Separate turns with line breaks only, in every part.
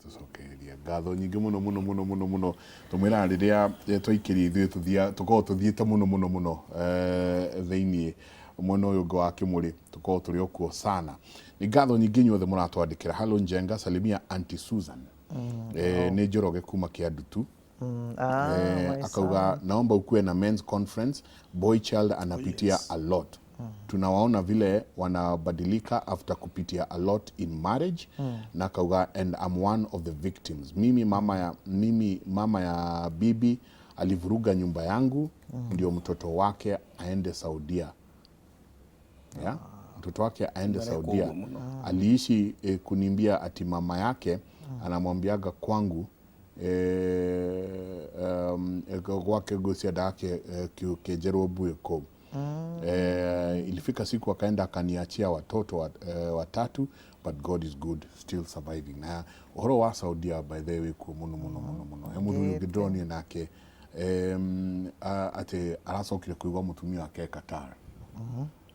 Tũcokereria ngatho nyingĩ mũno mũno mũno mũno mũno. Tũmwĩraga rĩrĩa twaikĩria ithuĩ tũkoragwo tũthiĩte mũno mũno mũno thĩiniĩ mwena ũyũ ũngĩ wa kĩmũrĩ, tũkoragwo tũrĩ o kuo sana. Nĩ ngatho nyingĩ inyuothe mũratwandĩkĩra. Hello Njenga, salimia Auntie Susan. Nĩ Njoroge kuma Kĩandutu.
Ah,
Akauga naomba ukuwe na men's conference, boy child anapitia a lot. Tunawaona vile wanabadilika after kupitia a lot in marriage. Na akauga, and I'm one of the victims. Mimi mama ya bibi alivuruga nyumba yangu ndio mtoto wake aende Saudia. Yeah? Mtoto wake aende Saudia.
Ũguo mũno.
Aliishi kuniambia ati mama yake anamwambiaga kwangu gwake gwĩcienda ake kĩnjerwo mbuĩ kũu. Ilifika siku akaenda akaniachia watoto watatu, but God is good, still surviving. Na ũhoro wa Saudia, by the way, kuo mũno mũno mũno mũno. He mũthuri ũngĩ ndĩronire nake atĩ aracokire kũigua mũtumia wake e Qatar.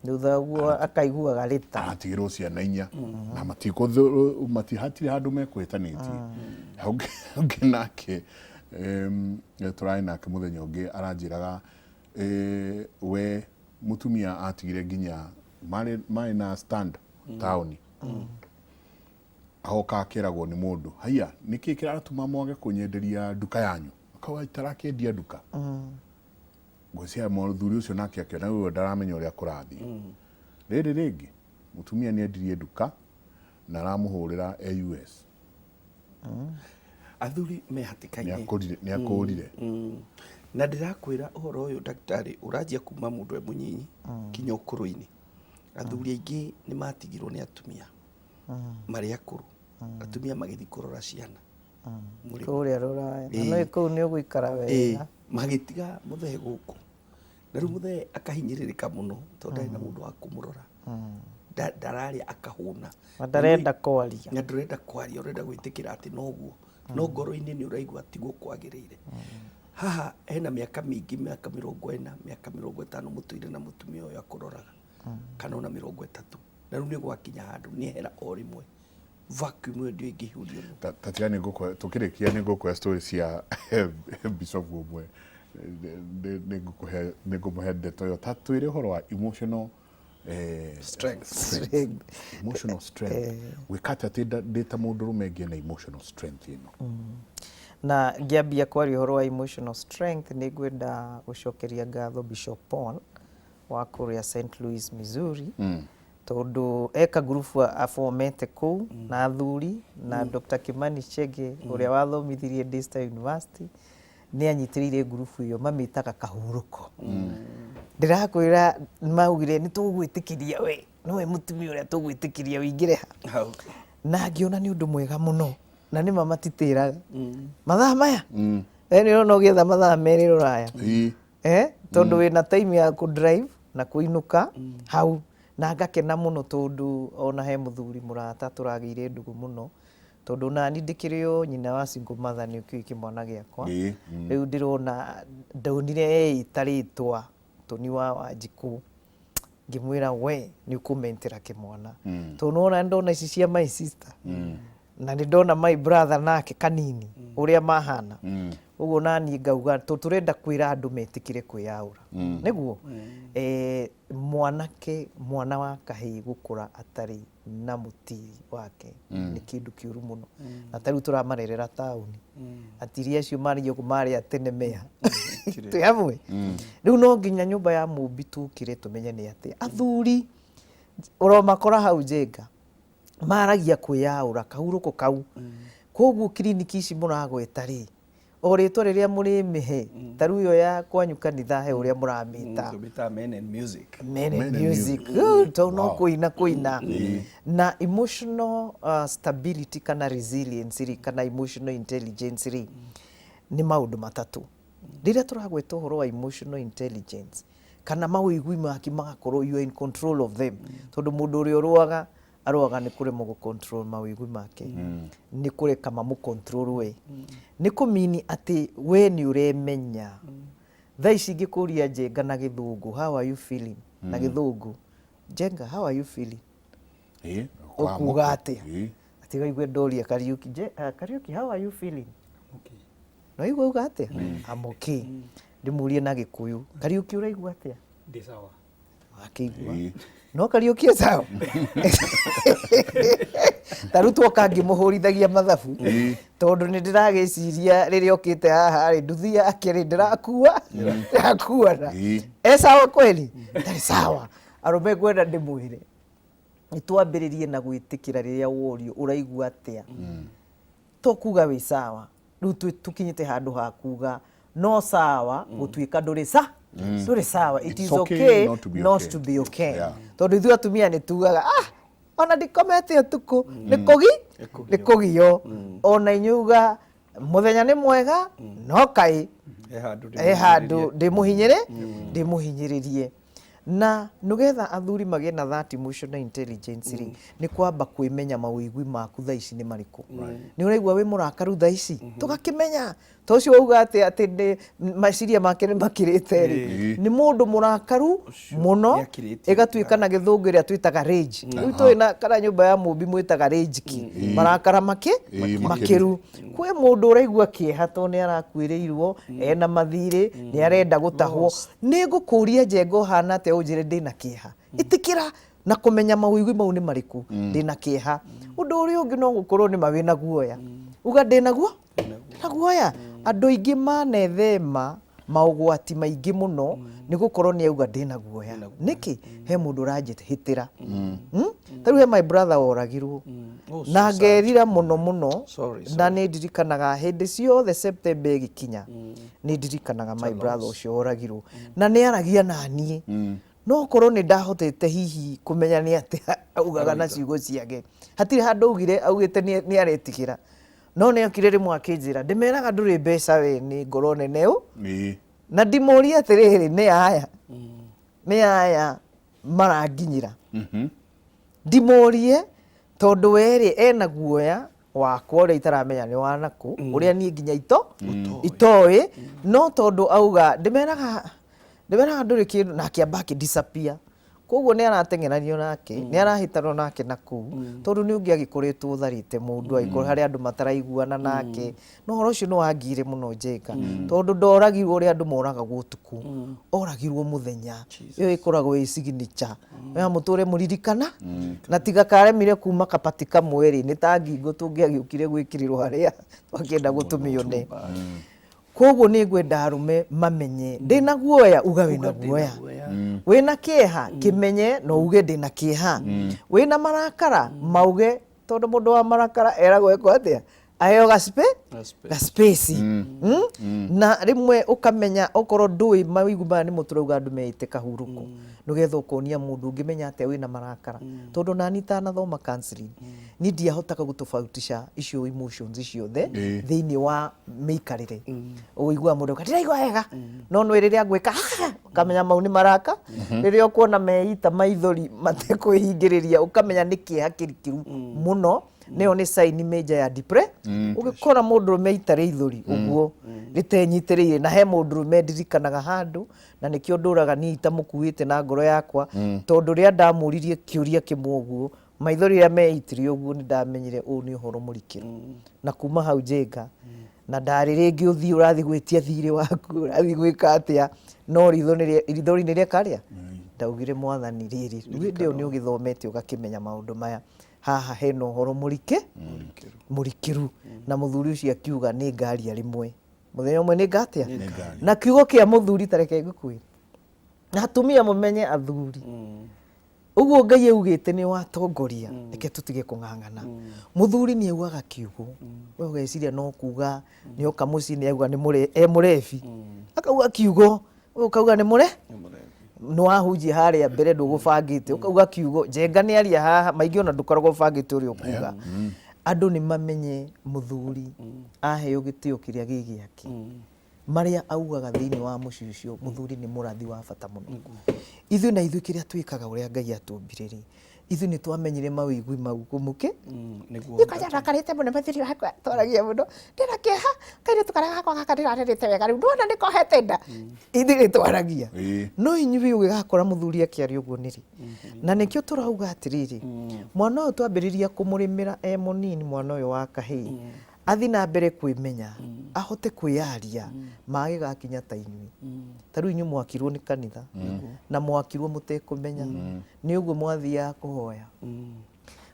Thutha ũguo akaiguaga rĩta.
Aratigĩrwo ciana inya na matihatirĩ handũ mekwĩtanĩtie. Ũngĩ nake tũrarĩ nake mũthenya ũngĩ aranjĩraga we mũtumia atigire nginya marĩ na stand taũni, agoka akeragwo nĩ mũndũ, "Haiya, nĩkĩ kĩratũma mwage kũnyenderia nduka yanyu?" Akauga itarakĩendia nduka. Ngwĩciria mũthuri ũcio nake akĩona ũyũ ndaramenya ũrĩa kũrathiĩ. Rĩrĩ rĩngĩ mũtumia nĩ endirie nduka na aramũhũrĩra e US.
Athuri me hatĩka-inĩ.
Nĩ akũrire.
Na ndĩrakwĩra ũhoro ũyũ, ndagĩtarĩ, ũranjia kuma mũndũ e mũnyinyi kinya ũkũrũ-inĩ. Athuri aingĩ nĩ matigirwo nĩ atumia marĩ akũrũ, atumia magĩthiĩ kũrora ciana mũrĩmo.
Kũrĩa rũraya na no kũu nĩ ũgũikara wega.
Magĩtiga mũthee gũkũ, na rĩu mũthee akahinyĩrĩrĩka mũno tondũ ndarĩ na mũndũ wa kũmũrora. Ndararĩa akahũna.
Na ndarenda kwaria.
Na ndũrenda kwaria, ũrenda gwĩtĩkĩra atĩ noguo, no ngoro-inĩ nĩ ũraigua tiguo kwagĩrĩire. Haha hena mĩaka mĩingĩ, mĩaka 40, mĩaka 50 mũtũire na mũtumia ũyũ akũroraga, kana ona 30, na rĩu nĩ gwakinya handũ nĩ hera o rĩmwe, vacuum ĩyo ndio ĩngĩihũrio nũ.
Tatiga nĩ ngũkũhe, tũkĩrĩkia nĩ ngũkũhe story cia bishop ũmwe. Nĩ ngũmũhe ndeto ĩyo. Ta twĩre ũhoro wa emotional
strength.
Strength.
Emotional strength, gwĩka atĩa atĩ ndĩ ta mũndũrũme ngĩe na emotional strength ĩno?
Na ngĩambia kwaria ũhoro wa emotional strength, nĩ ngwenda gũcokeria ngatho Bishop Paul wa kũrĩa St. Louis, Missouri, tondũ eka ngurubu abomete kũu na athuri, na Dr. Kimani Chege ũrĩa wathomithirie Daystar University nĩ anyitĩrĩire ngurubu ĩyo, mamĩtaga kahurũko. Ndĩrakwĩra maugire nĩ tũgwĩtĩkĩria, we nĩwe mũtumia ũrĩa tũgwĩtĩkĩria ũingĩre ha
hau.
Na ngĩona nĩ ũndũ mwega mũno, na nĩ ma matitĩraga mathaa maya. Nĩ ũrona ũgĩetha mathaa 2 rũraya. Tondũ wĩna time ya kũ drive na kũinũka hau, na ngakena mũno tondũ ona he mũthuri mũrata tũragĩire ndũgũ mũno, tondũ nani ndĩkĩrĩ o nyina wa single mother, nĩ ũkĩũĩ kĩmwana gĩakwa. Rĩu ndĩrona ndonire eĩta rĩtwa Toni wa Wanjikũ, ngĩmwĩra, "We nĩ ũkũmentera kĩmwana," tondũ nĩwona nĩ ndona ici cia my sister na nĩ ndona my brother nake kanini ũrĩa mahana ũguo, naniĩ ngauga tũrenda kwĩra andũ metĩkĩre kwĩyaũra nĩguo mwanake, mwana wa kahĩĩ gũkũra atarĩ na mũtiri wake nĩ kĩndũ kĩũru mũno. Na ta rĩu tũramarerera taũni, atiri acio marĩ ũguo marĩ a tene meha twĩ hamwe. Rĩu no nginya nyũmba ya mũmbi tũkĩre tũmenye nĩ atĩa athuri ũromakora hau njenga maragia kwĩyaũra kahurũko kau. Koguo kiriniki ici mũragweta rĩ, o rĩtwa rĩrĩa mũrĩmĩhe, ta rĩu ĩyo ya kwanyu kanitha he ũrĩa mũramĩta.
Tũmĩtaga Men and Music.
Men and
Men and
Music.
Music.
Good, tondũ no kũina kũina na emotional stability kana resilience rĩ, kana emotional intelligence rĩ, nĩ maũndũ matatũ. Rĩrĩa tũragweta ũhoro wa emotional intelligence kana mawĩigwi maki magakorwo you are in control of them, tondũ mũndũ ũrĩa ũrũaga arũaga nĩ kũremwo gũ control mawĩigwi make, nĩ kũreka mamũ control we, nĩ kũmini atĩ we nĩ ũremenya. Thaa ici ingĩkũria, Njenga, na Gĩthũngũ, "How are you feeling?" Na Gĩthũngũ, Njenga, how are you feeling? Ũkuga atĩa? Tiga igue ndoria Kariuki, je, Kariuki, how are you feeling?
Okay.
No igua auga atia? I'm okay. Ndĩmũrie na Gĩkũyũ, Kariuki ũraigua atĩa?
Ndĩ sawa.
Akĩigua no Kariuki e sawa. Ta rĩu twoka ngĩmũhũrithagia mathabu, tondũ nĩ ndĩragĩciria rĩrĩa okĩte haha rĩ, nduthi yake rĩ, ndĩrakua ndĩrakuana. E sawa kweli? Ndarĩ sawa. Arũme ngwenda ndĩmwĩre nĩ twambĩrĩrie na gwĩtĩkĩra rĩrĩa worio ũraigua atĩa, to kuga wĩ sawa. Rĩu tũkinyĩte handũ ha kuga no sawa gũtuĩka ndũrĩ sa ndũrĩ sawa. It
It's
is
okay
okay
not to be
not
okay.
to be okay.
Yeah.
Tondũ ithuĩ atumia nĩ tugaga, ah, ona ndikomete ũtukũ, nĩ kũgi nĩ kũgio. Ona inyuĩ uga mũthenya nĩ mwega, no kaĩ
He handũ
he handũ ndĩmũhinyĩrĩ ndĩmũhinyĩrĩrie. Na nĩgetha athuri magĩe na that emotional intelligence rĩ, nĩ kwamba kwĩmenya mawĩigwi maku thaa ici nĩ marĩkũ. Nĩ ũraigua wĩ mũrakaru thaa ici, tũgakĩmenya to ũcio wauga atĩ atĩ nĩ meciria make nĩ makĩrĩte rĩ, nĩ mũndũ mũrakaru mũno,
nĩakĩrĩtie.
Ĩgatuĩka na Gĩthũngũ ĩrĩa twĩtaga rage. Rĩu tũĩ na kana nyũmba ya mũmbi mwĩtaga rage ki, marakara makĩ
Ĩĩ, makĩru.
Makĩru. Kwĩ mũndũ ũraigua kĩeha tondũ nĩ arakuĩrĩirwo, ena mathirĩ, nĩ arenda gũtahwo. Nĩ ngũkũria njenga ũhana atĩa ũnjĩre ndĩna kĩeha. Ĩtĩkĩra na kũmenya mawĩigwi mau nĩ marĩkũ. Ndĩna kĩeha. Ũndũ ũrĩa ũngĩ no gũkorwo nĩ ma wĩna guoya, uga ndĩna guo ndĩna guoya. Andũ aingĩ manethema maũgwati maingĩ mũno nĩ gũkorwo nĩ auga ndĩna guoya. Nĩkĩ? He mũndũ ũranjĩhĩtĩra. Ta rĩu he my brother woragirwo
Oh, so
na
sad.
ngerira mũno mũno.
Sorry,
Na nĩ ndirikanaga hĩndĩ ciothe September ĩgĩkinya, nĩ ndirikanaga my brother ũcio woragirwo, na nĩ aragia na niĩ, no korwo nĩ ndahotete hihi kũmenya nĩ atĩa augaga na ciugo ciake. Hatirĩ handũ augire augĩte nĩ aretigĩra, no nĩ okire rĩmwe akĩnjĩra, ndĩmeraga ndũrĩ mbeca we nĩ ngoro nene ũ. Na ndimũrie atĩrĩrĩ, nĩ aya nĩ aya maranginyĩra, ndimũrie tondũ werĩ ena guoya wakwa ũrĩa itaramenya nĩ wa nakũ, ũrĩa niĩ nginya ito itoĩ, no tondũ auga ndĩmeraga ndĩmeraga ndũrĩ kĩndũ, na akĩamba akĩ disappear. Koguo nĩ arateng'eranio nake, nĩ arahĩtanwo nake na kũu, tondũ nĩ ũngĩagĩkoretwo ũtharĩte mũndũ agĩkorwo harĩ andũ mataraiguana nake. No ũhoro ũcio nĩ wangire mũno njenga, tondũ ndoragirwo ũrĩa andũ moragagwo ũtukũ, oragirwo mũthenya. Ĩyo ĩkoragwo ĩ signature ya mũtũre mũririkana, na tiga karemire kuma kabati kamwe rĩ, nĩ ta ngingo tũngĩagĩũkire gwĩkĩrĩrwo harĩa twakĩenda gũtũmĩone. Koguo nĩ ngwenda arũme mamenye, ndĩna guoya, uga wĩna guoya. Wĩna kĩeha, kĩmenye na uge ndĩna kĩeha. Wĩna marakara, mauge, tondũ mũndũ wa marakara eragwo eko atĩa, aheo gaspe gaspace. Na rĩmwe ũkamenya okorwo ndũĩ mawĩigwi maya nĩmo tũrauga andũ meĩte kahurũko, nĩgetha ũkonia mũndũ ũngĩmenya atĩa wĩna marakara. Tondũ nani itanathoma counseling, niĩ ndiahotaga gũtofautisha icio emotions ciothe thĩinĩ wa mĩikarĩre. Ũiguaga mũndũ auga ndĩraigua wega, no nĩ rĩrĩa ngwĩka "Ah!" ũkamenya mau nĩ maraka. Rĩrĩa ũkuona meita maithori matekwĩhingĩrĩria, ũkamenya nĩ kĩeha kĩrikĩru mũno. Nĩyo nĩ sign major ya depre ũgĩkora mũndũrũme aita rĩithori ũguo rĩtenyitĩrĩire. Na he mũndũrũme ndirikanaga handũ, na nĩkĩo ndũraga niĩ itamũkuĩte na ngoro yakwa, tondũ rĩrĩa ndamũririe kĩũria kĩmwe ũguo, maithori rĩrĩa meitire ũguo, nĩ ndamenyire ũũ nĩ ũhoro mũrikĩru. Na kuma hau njenga na ndarĩ rĩngĩ ũthiĩ ũrathiĩ gwĩtia thirĩ waku, ũrathiĩ gwĩka atĩa, no ritho rithori nĩ rĩeka rĩa ndaugire, Mwathani, rĩrĩ rĩu hĩndĩ ĩyo nĩ ũgĩthomete ũgakĩmenya maũndũ maya, haha hena ũhoro mũrikĩ mũrikĩru. Na mũthuri ũcio akiuga nĩ ngaria rĩmwe mũthenya ũmwe, nĩ ngatia. Na kiugo kĩa mũthuri, ta reke ngũkwĩre, na atumia mũmenye athuri ũguo Ngai augĩte nĩ watongoria. Reke tũtige kũng'ang'ana. Mũthuri nĩ augaga kiugo, we ũgeciria no kuga nĩ oka mũciĩ nĩ auga nĩ mũre e mũrebi, akauga kiugo, we ũkauga nĩ mũre nĩ wahunjia harĩa mbere ndũgũbangĩte, ũkauga kiugo njenga nĩ aria haha maingĩ, ona ndũkoragwo ũbangĩte ũrĩa ũkuga. Andũ nĩ mamenye mũthuri aheo gĩtĩo kĩrĩa gĩ gĩake, marĩa augaga thĩinĩ wa mũciĩ ũcio, mũthuri nĩ mũrathi wa bata mũno. Ithuĩ na ithuĩ kĩrĩa twĩkaga, ũrĩa Ngai atũmbire rĩ, Ithuĩ nĩ twamenyire mawĩigwi mau kũmũkĩ.
Nĩguo.
Niĩ kwanja ndakarĩte mũno mũthuri wakwa twaragia mũno ndĩna kĩeha kairĩtu karĩa gakwa gaka ndĩrarerete wega rĩu ndwona nĩkohete nda. Ithuĩ nĩ twaragia. No inyuĩ ũgĩgakora mũthuri akĩaria ũguo nĩrĩ. Na nĩkĩo tũrauga atĩrĩrĩ, mwana ũyũ twambĩrĩria kũmũrĩmĩra e mũnini, mwana ũyũ wa kahĩĩ, athi na mbere kwĩmenya, ahote kwĩyaria, magĩgakinya ta inyuĩ. Ta rĩu inyuĩ mwakirwo nĩ kanitha, na mwakirwo mũtekũmenya, nĩ ũguo mwathiaga kũhoya.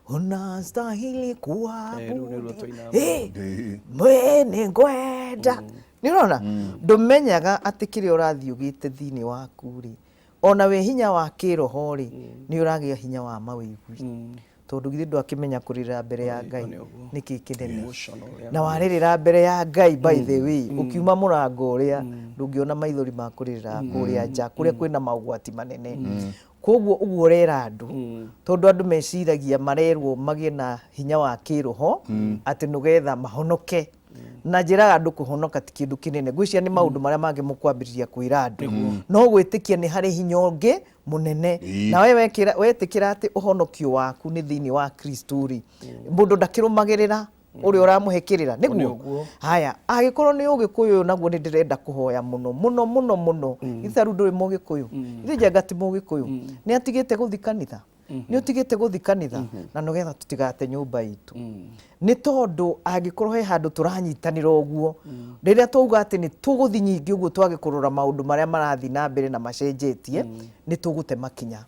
Unastahili
Rĩu nĩruo
kuabudiwa.
twainaga.
Mwe nĩ ngwenda. Nĩ ũrona? Ndũmenyaga atĩ kĩrĩa ũrathiĩ ũgĩte thĩinĩ waku rĩ, ona wĩ hinya wa kĩroho rĩ, nĩ ũragĩa hinya wa mawĩigwi. Tondũ githĩ ndwakĩmenya kũrĩrĩra mbere ya Ngai
Nĩ ũguo.
nĩkĩ kĩnene.
Emotional, yeah.
Na warĩrĩra mbere ya Ngai, by the way, ũkiuma mũrango ũrĩa, ndũngĩona maithori ma kũrĩrĩra kũrĩa nja, kũrĩa kwĩna maũgwati manene. Koguo ũguo ũrera andũ, tondũ andũ meciragia marerwo magĩe na hinya wa kĩroho, atĩ nĩgetha mahonoke. Na njĩraga andũ kũhonoka ti kĩndũ kĩnene. Ngwĩciria nĩ maũndũ marĩa mangĩ mũkwambĩrĩria kwĩra andũ. No gwĩtĩkia nĩ harĩ hinya ũngĩ mũnene. Na we wetĩkĩra atĩ ũhonokio waku nĩ thĩinĩ wa Kristo rĩ, mũndũ ndakĩrũmagĩrĩra ũrĩa ũramũhe kĩrĩra, nĩguo?
Nĩguo.
Haya, angĩkorwo nĩ ũgĩkũyũ ũyũ naguo nĩ ndĩrenda kũhoya mũno mũno mũno mũno. Itharu ndũrĩ mũgĩkũyũ. Ithe Njenga ti mũgĩkũyũ. Nĩ atigĩte gũthiĩ kanitha. Nĩ ũtigĩte gũthiĩ kanitha na nĩgetha tũtigate nyũmba itũ. Nĩ tondũ angĩkorwo he handũ tũranyitanĩra ũguo, rĩrĩa twauga atĩ nĩ tũgũthiĩ nyingĩ ũguo twage kũrora maũndũ marĩa marathiĩ na mbere na macenjetie, nĩ tũgũte makinya.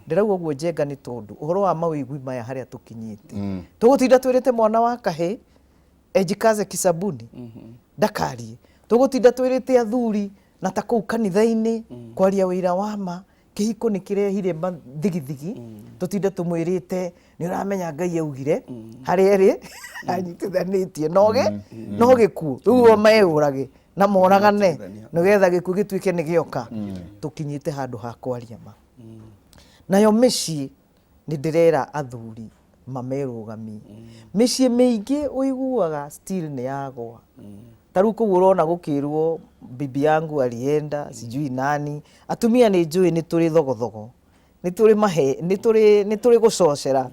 Ndĩrauga ũguo Njenga nĩ tondũ ũhoro wa mawĩigwi maya harĩa tũkinyĩte. Tũgũtinda twĩrĩte mwana wa kahĩĩ ejikaze kisabuni, ndakarie. Tũgũtinda twĩrĩte athuri na ta kũu kanitha-inĩ kwaria wĩira wa ma, kĩhiko nĩ kĩrehire mathigithigi, tũtinde tũmwĩrĩte nĩ ũramenya Ngai augire harĩa ĩrĩ anyitithanĩtie no gĩkuũ, rĩu o meyũrage na moragane nĩgetha gĩkuũ gĩtuĩke nĩ gĩoka. Tũkinyĩte handũ ha kwaria ma. Nayo mĩciĩ nĩ ndĩrera athuri mamerũgamie. Mĩciĩ mĩingĩ ũiguaga still nĩ yagwa. Ta rĩu kũu ũrona gũkĩrwo bibi yangu alienda sijui nani. Atumia nĩ njũĩ nĩ tũrĩ thogothogo, nĩ tũrĩ mahe, nĩ tũrĩ gũcocera.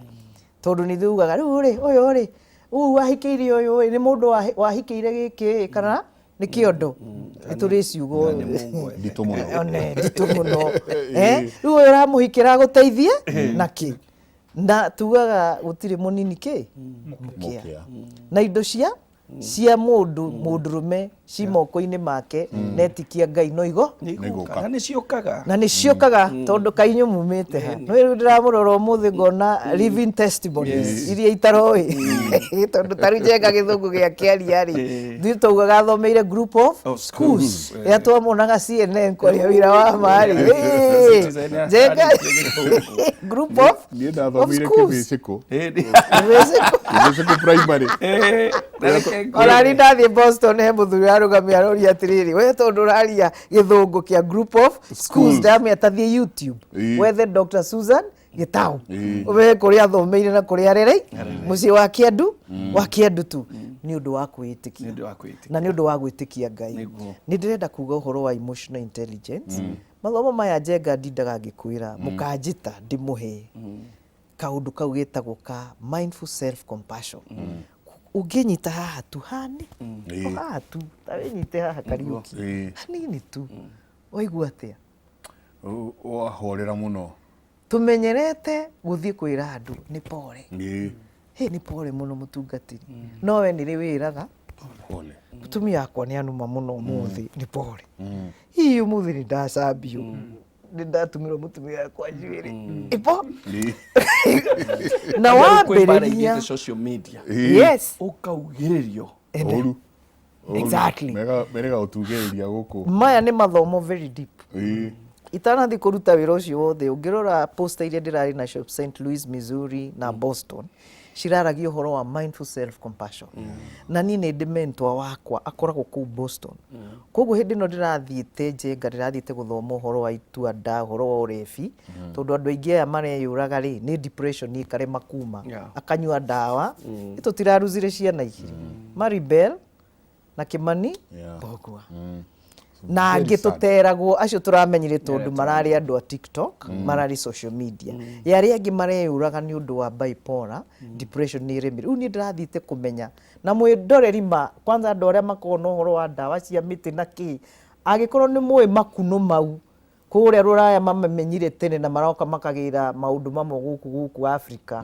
Tondũ nĩ tugaga rĩu rĩ, ũyũ rĩ, ũyũ wahikĩire ũyũ rĩ, nĩ mũndũ wahikĩire gĩkĩ kana nĩ kĩondo. Nĩ tũrĩ ciugo
nditũ mũno.
One, nditũ mũno. Rĩu ũyũ ũramũhikĩra agũteithie na kĩ? Na tugaga gũtirĩ mũnini kĩ? Mũkĩa.
Mũkĩa.
Na indo cia mũndũ, mũndũrũme ci moko-inĩ make, netikia Ngai no igo?
Nĩ
Nĩ
igũka.
igũka.
Na nĩ ciũkaga.
Na nĩ ciũkaga tondũ kainyũ mumĩte ha. No rĩu ndĩramũrora ũmũthĩ ngona living testimonies iria itaroĩ. Tondũ ta rĩu Njenga gĩthũngũ gĩa kĩaria rĩ, ithuĩ twaugaga athomeire group of
Of
schools.
schools.
Rĩrĩa twamuonaga CNN kwaria wĩra wa ma rĩ,
Citizen ya
Njenga
arĩtie
group of
Niĩ ndathomeire
schools.
Kĩbĩcĩkũ.
Kĩbĩcĩkũ.
Kĩbĩcĩkũ primary.
Ona niĩ ndathiĩ Boston he mũthuri warũgamia aroria atĩrĩrĩ, we tondũ ũraria gĩthũngũ kĩa group of schools, ndamwĩra ta thiĩ YouTube wethe Dr. Susan Gitau, ũmenye kũrĩa athomeire na kũrĩa arerei, mũciĩ wa Kĩandu, wa Kĩandu tu, nĩ ũndũ wa kwĩĩtĩkia.
Nĩ ũndũ wa kwĩĩtĩkia.
Na nĩ ũndũ wa gwĩtĩkia Ngai.
Nĩguo.
Nĩ ndĩrenda kuga ũhoro wa emotional intelligence. Mathomo maya Njenga ndindaga ngĩkwĩra, mũkanjĩta ndĩmũhe kaũndũ kau getagwo ka mindful self compassion. Ũngĩnyita haha tu hani, o haha tu, ta wĩnyite haha Kariũki, hanini tu, waigua atĩa?
Wahorera mũno.
Tũmenyerete gũthiĩ kwĩra andũ nĩ pore. Hĩ, nĩ pore mũno mũtungatĩri. No we nĩ rĩ wĩraga?
Pole.
Mũtumia wakwa nĩ anuma mũno ũmũthĩ, nĩ pore. Hihi ũmũthĩ nĩ ndacambio. Nĩ ndatũmĩrwo mũtumia wakwa njuĩrĩ. Ĩpo? Na wambĩrĩria
social media.
Yes.
Ũkaugĩrĩrio.
Ũru.
Exactly.
Merega gũtugĩrĩria gũkũ.
Maya nĩ mathomo very deep. Itanathiĩ kũruta wĩra ũcio wothe, ũngĩrora poster iria ndĩrarĩ nacio St. Louis, Missouri na Boston, ciraragia ũhoro wa mindful self compassion. Na niĩ nĩ ndĩ mentor wakwa akoragwo kũu Boston. Koguo hĩndĩ ĩno ndĩrathiĩte Njenga, ndĩrathiĩte gũthoma ũhoro wa itua nda, ũhoro wa ũrebi, tondũ andũ aingĩ aya mareyũraga rĩ, nĩ depression ĩkarema kuma. Akanyua ndawa, tũtiraruzire ciana igĩrĩ. Maribel na Kimani Mbugua. Na
Very
angĩ
sad.
tũteragwo acio tũramenyire tondũ mararĩ andũ a TikTok, mararĩ social media. Ya arĩa angĩ mareyũraga nĩ ũndũ wa bipolar, depression nĩ ĩremire. Rĩu niĩ ndĩrathiĩte kũmenya na mwĩndoreri ma kwanza andũ arĩa makoragwo na ũhoro wa ndawa cia mĩtĩ na kĩ, angĩkorwo nĩ mũĩ makunũ mau kũrĩa rũraya mamamenyire tene na maroka makagĩra maũndũ mamwe gũkũ gũkũ Africa.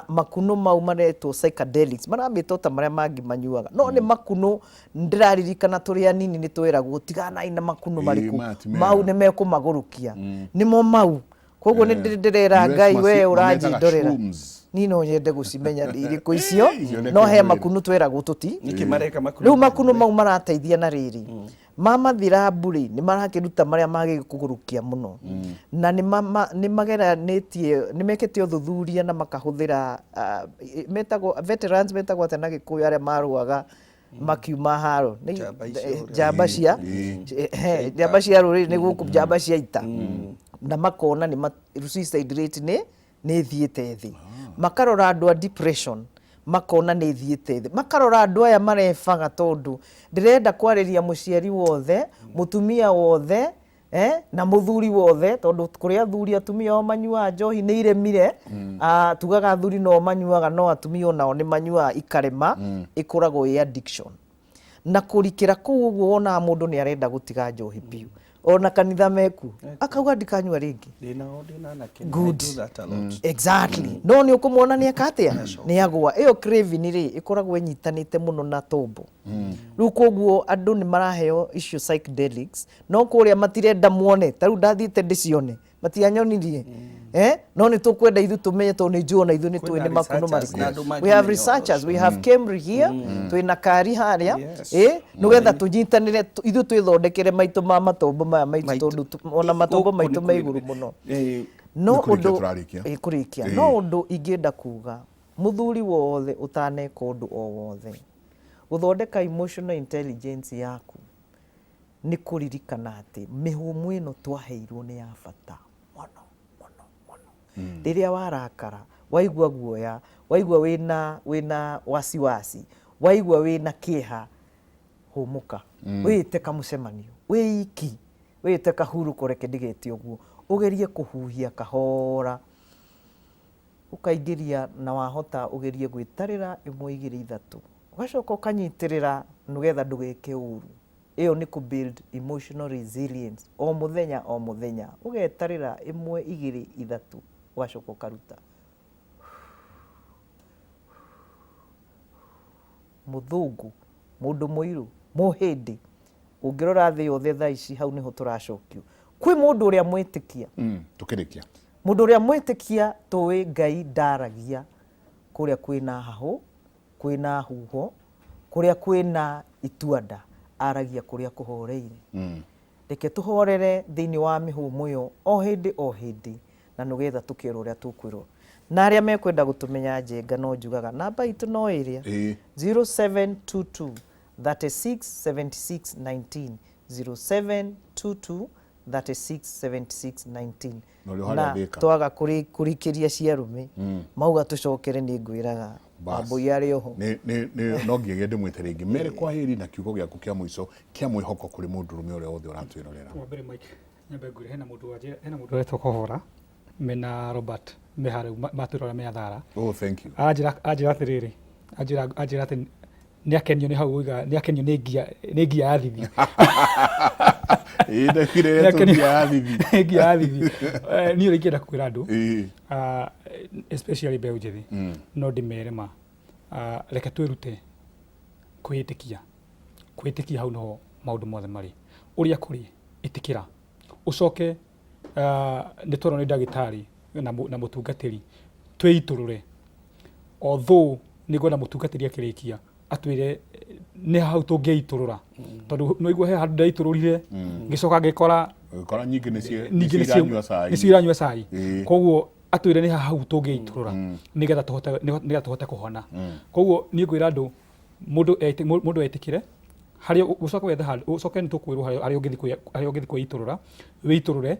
Makunũ mau maretwo psychedelics, maramĩta o ta marĩa mangĩ manyuaga, no nĩ makunũ ndĩraririkana tũrĩ anini nĩ tweragwo tiganai na makunũ
Ĩĩ,
marĩkũ
maya ti mega.
Mau nĩ mekũmagũrũkia, nĩmo mau. Koguo nĩ ndĩrera
US
Ngai we
mametaga
ũranjindorera
shrooms.
Niĩ no nyende gũcimenya nĩ irĩkũ icio,
Icio nĩ
no he
kĩndũ.
makunũ tweragwo tũti
Nĩkĩ mareka makunũ?
Rĩu makunũ mau marateithia na rĩrĩ mamathira mbũrĩ nĩ marakĩruta marĩa magĩkũgũrũkia mũno, na nĩ mageranĩtie, nĩ mekĩte ũthuthuria na makahũthĩra metagwo veterans, metagwo atĩa na Gĩkũyũ, arĩa marũaga makiuma haro?
Njamba icio ũrĩa-
Njamba cia njamba cia rũrĩrĩ nĩ gũkũ, njamba cia ita, na makona nĩ suicide rate nĩ ĩthiĩte thĩ. Makarora andũ a depression, makona nĩ ĩthiĩte thĩ. Makarora andũ aya marebaga, tondũ ndĩrenda kwarĩria mũciari wothe, mũtumia wothe, na mũthuri wothe, tondũ kũrĩ athuri atumia ao manyuaga njohi nĩ iremire. Ah, tugaga athuri no manyuaga, no atumia onao nĩ manyuaga ikarema. Ĩkoragwo ĩ addiction na kũrikĩra kũu ũguo wonaga mũndũ nĩ arenda gũtiga njohi biũ, ona kanitha meku akauga ndikanyua rĩngĩ.
Ndĩnao, ndĩna anake.
Good.
I do that a lot.
Exactly. No nĩ ũkũmwona nĩ eka atĩa, nĩ agwa. Ĩyo craving rĩ ĩkoragwo ĩnyitanĩte mũno na tombo. Rĩu koguo andũ nĩ maraheo icio psychedelics, no kũrĩa matirenda muone. Ta rĩu ndathiĩte ndĩcione, matianyonirie, no nĩ tũkwenda ithuĩ tũmenye, tondũ nĩ njũĩ ona ithuĩ nĩ tũĩ
Kwĩna
nĩ makunũ
researchers
marĩkũ.
na andũ
We have
mangĩmenya ũhoro.
researchers, we have Kemri here, twĩna kari harĩa, nĩgetha tũnyitanĩre ithuĩ twĩthondekere maitũ ma matombo maya maitũ,
Maitũ.
tondũ ona matombo
Gũkũ
maitũ
nĩ
me
kũrĩ-
igũrũ mũno. No
Nĩ kũrĩkia
ũndũ
tũrarĩkia.
Kũrĩkia, no ũndũ ingĩenda kuga, mũthuri wothe ũtaneka ũndũ o wothe, gũthondeka emotional intelligence yaku nĩ kũririkana atĩ mĩhũmũ ĩno twaheirwo nĩ ya bata mũno mũno mũno. Rĩrĩa warakara, waigua guoya, waigua wĩna wasiwasi, waigua wĩna kĩeha, hũmũka, wĩĩte kamũcemanio wĩ iki, wĩĩte kahurũko, reke ndigete ũguo, ũgerie kũhuhia kahora, ũkaingĩria na wahota ũgerie gwĩtarĩra ĩmwe, igĩrĩ, ithatũ, ũgacoka ũkanyitĩrĩra nĩgetha ndũgeke ũru. Ĩyo nĩ kũ build emotional resilience. O mũthenya o mũthenya ũgetarĩra ĩmwe, igĩrĩ, ithatũ, ũgacoka ũkaruta. Mũthũngũ, mũndũ mũirũ, mũhĩndĩ, ũngĩrora thĩ yothe thaa ici, hau nĩho tũracokio kwĩ mũndũ ũrĩa mwĩtĩkia.
Tukĩrĩkia.
Mũndũ ũrĩa mwĩtĩkia, tũĩ Ngai ndaragia kũrĩa kwĩna hahũ, kwĩna huho, kũrĩa kwĩna ituanda, aragia kũrĩa kũhoreire. Reke tũhorere thĩinĩ wa mĩhũmũ ĩyo o hĩndĩ o hĩndĩ, na nĩgetha tũkerwo ũrĩa tũkwĩrwo. Na arĩa mekwenda gũtũmenya, Njenga, no njugaga namba itũ no ĩrĩa 0722 36 76 19, 0722 36 76 19.
Na ũrĩa
Na
harĩa Thĩka.
twaga kũrikĩria ciarume mauga tũcokere, nĩ ngwĩraga.
Bas.
Wambũi arĩ oho.
Nĩ no nginya ndĩmwĩte rĩngĩ mere kwaheri na kiugo gĩaku kĩa mũico kĩa mwĩhoko kũrĩ mũndũrũme ũrĩa wothe ũratwĩrorera.
Wa mbere, Mike, nyambe ngwĩre hena mũndũ wanjĩra, hena mũndũ ũretwo Kohora mena Robert me harĩa matwĩrora me Athara.
Oh, thank you.
Anjĩra atĩrĩrĩ, anjĩra atĩ nĩ akenio nĩ hau ũiga, nĩ akenio nĩ ngia ya thithi.
Ĩĩ, ndekire ngia ya thithi.
Nĩ ngia ya thithi. Niĩ ũrĩa ingĩenda kwĩra andũ, especially mbeũ njĩthĩ, no ndĩmere ma, reke twĩrute kwĩĩtĩkia. Kwĩĩtĩkia hau niho maũndũ mothe marĩ. Ũrĩa kũrĩ, ĩtĩkĩra, ũcoke nĩ twerwo nĩ ndagĩtarĩ na mũtungatĩri twĩitũrũre. Although nĩ ngwenda mũtungatĩri akĩrĩkia atwĩre nĩ hau tũngĩitũrũra, tondũ no igua he handũ ndeitũrũrire, ngĩcoka ngĩkora
ũgĩkora nyingĩ nĩcio
ningĩ
nĩcio iranyua cai.
Nĩcio iranyua cai. Koguo atwĩre nĩ hau tũngĩitũrũra nĩgetha tũhote kũhona. Koguo niĩ ngwĩra andũ, mũndũ etĩkĩre harĩa ũcoke wethe handũ, ũcoke nĩ tũkwĩrwo harĩa ũngĩthiĩ kwĩitũrũra, wĩitũrũre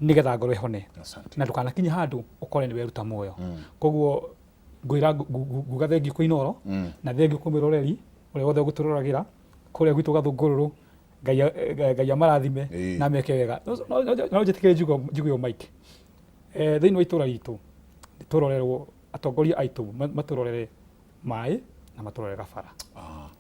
nĩgetha ngoro ĩhone.
Asante.
Na ndũkanakinye handũ ũkore nĩ weruta muoyo. Koguo ngwĩra nguga thengiũ kwĩ Inooro, na thengiũ kwĩ mwĩroreri ũrĩa wothe ũgũtũroragĩra kũrĩa gwitũ Gathũngũrũrũ. Ngai Ngai amarathime na meke wega. No njĩtĩkĩre njuge ũũ Mike, thĩinĩ wa itũra ritũ tũrorerwo, atongoria aitũ matũrorere maĩ na matũrorere gabara.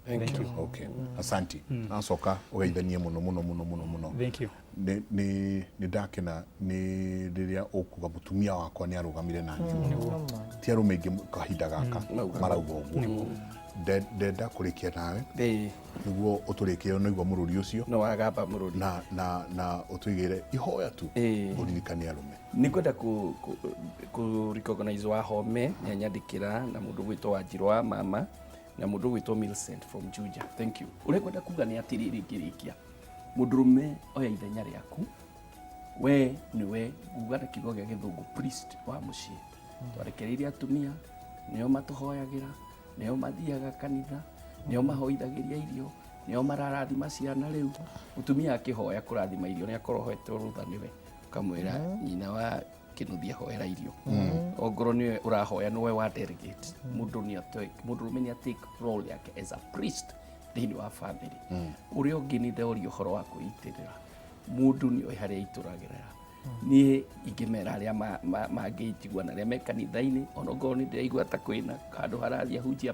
Thank you. Okay. Asante. Nacoka ũgeithanie mũno mũno mũno mũno mũno.
Thank you.
Nĩ nĩ nĩ ndakena nĩ rĩrĩa ũkuga mũtumia wakwa nĩ arũgamire na niĩ. Ti arũme aingĩ kahinda gaka marauga ũguo. Ndenda kũrĩkia nawe nĩguo ũtũrĩkĩre nĩguo mũrũri ũcio
no wagamba mũrũri
na na na ũtũigĩre ihoya tu ũririkane arũme.
Nĩ ngwenda kũ recognize Wahome nĩ anyandĩkĩra, na mũndũ gwĩtwo Wanjirũ wa mama, na mũndũ gwĩtwo Millicent from Juja. Thank you. Ũrĩa ngwenda kuga nĩ atĩrĩrĩ, ngĩrĩkia, mũndũrũme, oya ithenya rĩaku. We nĩwe, nguga na kiugo gĩa Gĩthũngũ, priest wa mũciĩ. Twarekereirie atumia nĩo matũhoyagĩra, nĩo mathiaga kanitha, nĩo mahoithagĩria irio, nĩo mararathima ciana. Rĩu mũtumia akĩhoya kũrathima irio nĩ akorwo hoete rũtha nĩwe, ũkamwĩra nyina wa kĩnuthia hoera irio. Ongorwo nĩwe ũrahoya, nĩwe wa delegate. Mũndũ nĩ mũndũrũme nĩ take role yake as a priest thĩinĩ wa family. Ũrĩa ũngĩ nĩ ndoria ũhoro wa kwĩitĩrĩra. Mũndũ nĩ oĩ harĩa aitũragĩrĩra. Niĩ ingĩmera arĩa mangĩnjigua na arĩa me kanitha-inĩ, ona ongorwo nĩ ndĩraigua ta kwĩna handũ harathiĩ ahunjia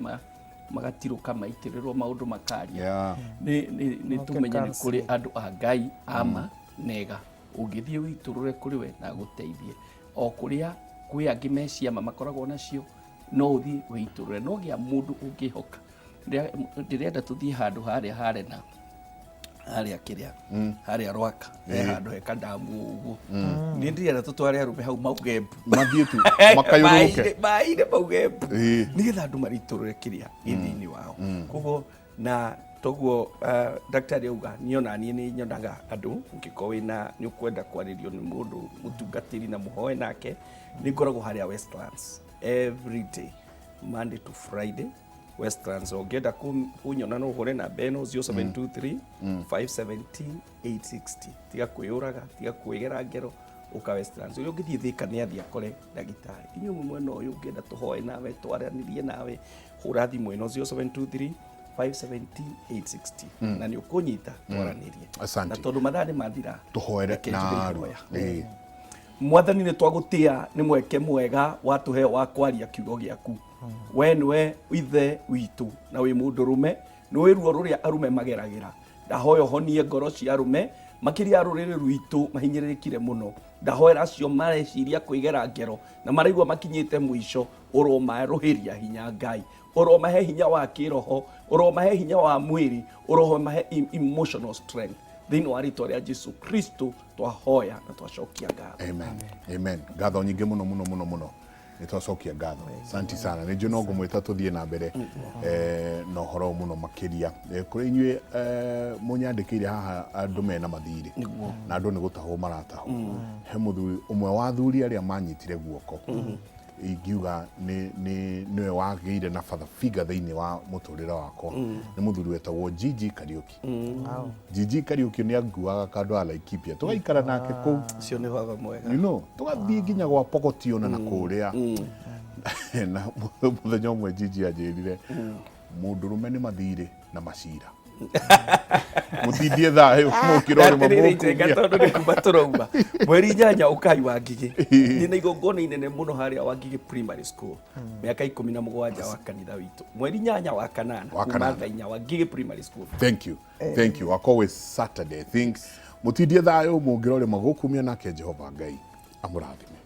magatirũka maitĩrĩrwo maũndũ makaria, nĩ tũmenye nĩ kũrĩ andũ a Ngai ama nega ũngĩthiĩ wĩitũrũre kũrĩ we na agũteithie. O kũrĩa kwĩ angĩ me ciama makoragwo nacio, no ũthiĩ wĩitũrũre, no gĩa mũndũ ũngĩhoka. Ndĩrenda tũthiĩ handũ harĩa harena harĩa kĩrĩa harĩa Rwaka, he handũ he kandamu ũguo. Niĩ ndĩrenda tũtware arũme hau mauge mbu.
Mathiĩ tu makayũrũrũke.
Maĩ-inĩ mauge mbu, nĩgetha andũ maritũrũre kĩrĩa gĩ thĩinĩ wao. Koguo na toguo daktari auga, niĩ ona niĩ nĩ nyonaga andũ, ũngĩkorwo wĩna nĩ ũkwenda kwarĩrio nĩ mũndũ mũtungatĩri na mũhoe nake, nĩ ngoragwo harĩa Westlands every day, Monday to Friday, Westlands. Ũngĩenda kũnyona no ũhũre namba ĩno, 0723 517 860. Tiga kwĩyũraga, tiga kwĩgera ngero, ũka Westlands. Ũrĩa ũngĩthiĩ Thĩka nĩ athiĩ akore ndagĩtarĩ. Inyuĩ mwĩ mwena ũyũ, ũngĩenda tũhoe nawe, twaranĩrie nawe, hũra thimũ ĩno, 0723 517 860, na nĩ ũkũnyita twaranĩrie.
Asante.
Na tondũ mathaa nĩ mathira,
Tũhoere
reke njuge
narua.
ihoya. Mwathani, nĩ twagũtĩa nĩ mweke mwega watũhe wa kwaria kiugo gĩaku. We nĩwe ithe witũ na wĩ mũndũrũme, nĩ wĩ ruo rũrĩa arume mageragĩra. Ndahoya ũhonie ngoro cia arũme, makĩria a rũrĩrĩ rwitũ mahinyĩrĩrĩkire mũno. Ndahoera acio mareciria kwĩgera ngero na maraigua makinyĩte mũico, ũromarũhĩria hinya. Ngai, ũromahe hinya wa kĩroho, ũromahe hinya wa mwĩrĩ, ũromahe emotional strength. Thĩinĩ wa rĩtwa rĩa Jesu Kristo twahoya na twacokia ngatho.
Amen, amen. Ngatho nyingĩ mũno mũno mũno mũno, nĩ twacokia ngatho. Asante sana. Nĩ njũĩ no ngũmwĩta tũthiĩ na mbere na ũhoro ũyũ mũno makĩria. Kũrĩ inyuĩ mũnyandĩkĩire haha, andũ mena mathirĩ na andũ nĩ gũtahwo maratahwo, he mũthuri ũmwe wa athuri arĩa manyitire guoko, ingiuga nĩ nĩwe wagĩire na father figure thĩinĩ wa mũtũrĩre wakwa, nĩ mũthuri wetagwo Gigi Kariũki. Gigi Kariũki nĩ anguaga kando wa Laikipia, tũgaikara nake kũu.
Ũcio nĩ baba mwega.
Tũgathiĩ nginya gwa Pogoti ona na kũrĩa. Na mũthenya ũmwe Gigi anjĩrire, "Mũndũrũme nĩ mathirĩ na macira, mũtindie thayũ mũkĩra ũrĩma."
Atĩrĩrĩ, Njenga,
mũkumia.
Tondũ nĩ kuma tũrauma mweri 8, ũkai Wangigĩ. Ndĩ na igongona inene mũno harĩa Wangigĩ Primary School, mĩaka 17 wa kanitha witũ, mweri 8 wa kanana,
Wa
kuma
kanana.
thaa 4, Wangigĩ Primary School.
Thank you, thank you. Akorwo Saturday, I think. Mũtindie thayũ mũngĩra ũrĩma gũkumia, nake Jehova Ngai amũrathime.